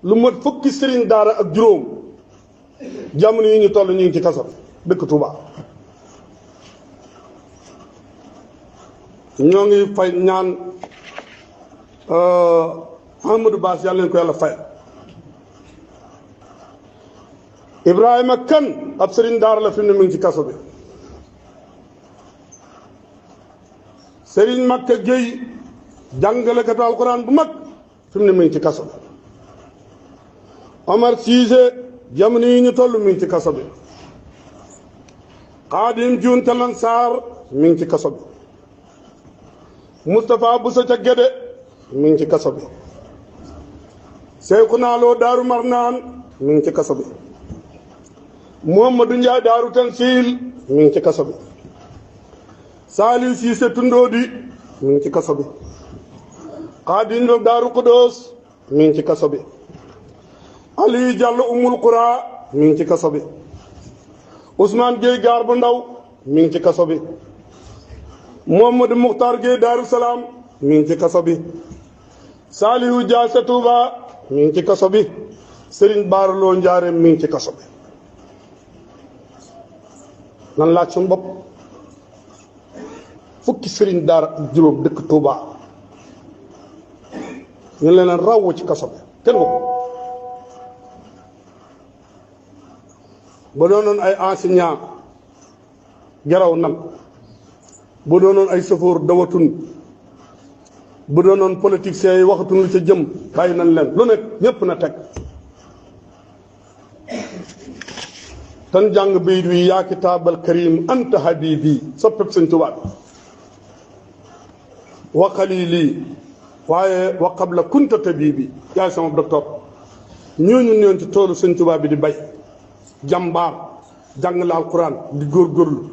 lu mat fukki sëriñ daara ak juróom jamono yi ñu toll ñu ngi ci kaso dëkk Touba. ñoo ngi fay ñaan Amadou Bass yàlla leen ko yàlla fay. Ibrahima Kane ab sëriñ daara la fi mu ne mu ngi ci kaso bi. Sëriñ Makka Gueye jàngalekatu alquran bu mag fi mu ne mu ngi ci kaso bi. Omar Cissé jamono yi ñu toll mi ngi ci kaso bi. Xaadim Juun Talan Sarr mi ngi ci kaso bi. Moustapha Bousso ca Gédé mi ngi ci kaso bi. Seyxuna Lo Daaru Marnaan mi ngi ci kaso bi. Mouhamadou Ndiaye Daaru Tansil mi ngi ci kaso bi. Saliou Cissé Tundóodi mi ngi ci kaso bi. Xaadim Lo Daaru Kudoos mi ngi ci kaso bi. Aliou Diallo Umul Qura mi ngi ci kaso bi. Ousmane Gueye Gaar bu Ndaw mi ngi ci kaso bi. Mouhamadou Mukhtar Gueye Daaru Salaam mi ngi ci kaso bi. Salihu Dia sa Touba mi ngi ci kaso bi. Serigne Bara Lo Njaareem mi ngi ci kaso bi. nan laaj suñu bopp fukki Serigne daara ak juróom dëkk Touba ñu leen raw ci kaso bi kenn ko ba doonoon ay enseignant garaw nan bu doonoon ay chauffeur dawatun bu doonoon politiciens yi waxatun lu ca jëm bàyyi nañ leen lu nekk ñépp na teg tan jàng bayit wi yaa kitaabal karim anta habibi soppeb Sëñ Tuubaa wa xalili waaye wa qabla kunta tabibi yaay sama docteur ñooñu newoon ci toolu Sëñ Tuubaa bi di bay jàmbaar jàng la alquran di góorgóorlu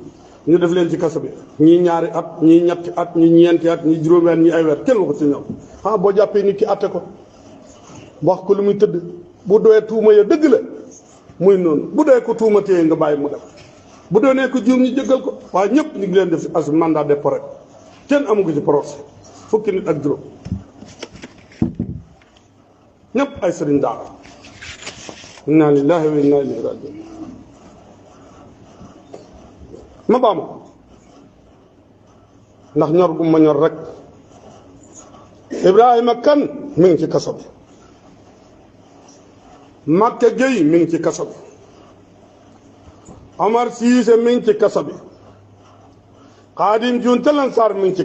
ñu def leen ci kaso bi ñii ñaari at ñii ñetti at ñii ñeenti at ñii juróomi at ñii ay weer kenn waxu ci ñoom boo jàppee nit ki atte ko wax ko lu muy tëdd bu doyee tuuma ya dëgg la muy noonu bu doyee ko tuuma téye nga bàyyi mu def bu doonee ko juum ñu jëggal ko waaye ñëpp ñu ngi leen def as mandat de dépôt rek kenn amu ko ci procès fukki nit ak juróom ñëpp ay sëriñ daara inna lillahi wa inna ilayhi rajiun ma baama ndax ñor gu ma ñor rek Ibrahima Kane mi ngi ci kaso bi. Makka Gueye mi ngi ci kaso bi. Omar Cissé mi ngi ci kaso bi. Xaadim Juun Talan Sarr mi ngi ci